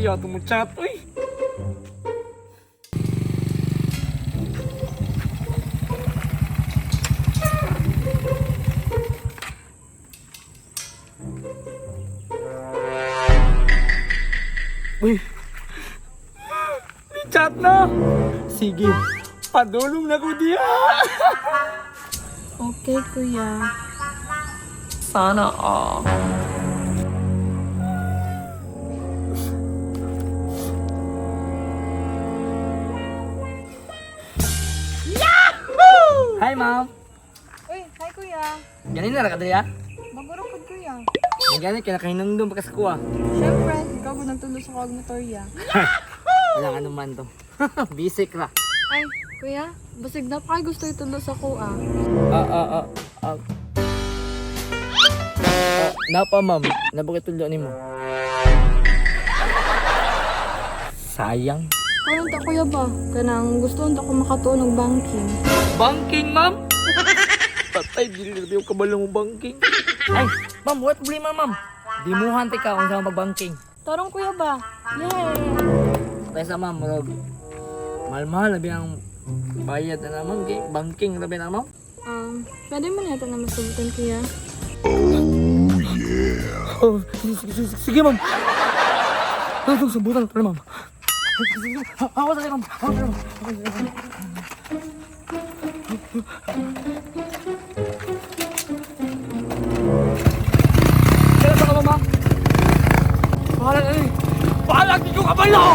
Kaya ito mo chat, uy. Uy. May chat na. Sige, padulong na ko diya. Okay, kuya. Sana all. Yahoo! Hi, ma'am. Uy, hi kuya. Ganin na ra ka diri ah. Maguro pud kuya. Gani kay nakahinungdom pa ka sa kuha. Syempre, ikaw gud nagtulo sa kog motor ya. Wala ano man to. Basic ra. Ay, kuya, basig na pa kay gusto itulo sa ko ah. Ah ah ah ah. Ah, napa ma'am, nabukit tulo nimo. Sayang. Karon ta kuya ba? Kanang gusto unta ko makatuon og banking. Banking, ma'am? Patay, dili na yung kabalo mo banking. Ay, ma'am, what problema, ma'am? Dimuhan ka kung saan mag-banking. Tarong kuya ba? Yay! Kaysa ma'am, murag, mahal-mahal na ang bayad na naman, kay banking na na ma'am. Pwede mo na ito na masubutan kuya. Oh, sige, sige, sige, ma'am. Ay, subutan ko na, ma'am. Ako sa ma'am. Ako sa ma'am. Kailan sa ka, ma'am? Bahala na eh. Bahala, di ko kabalo!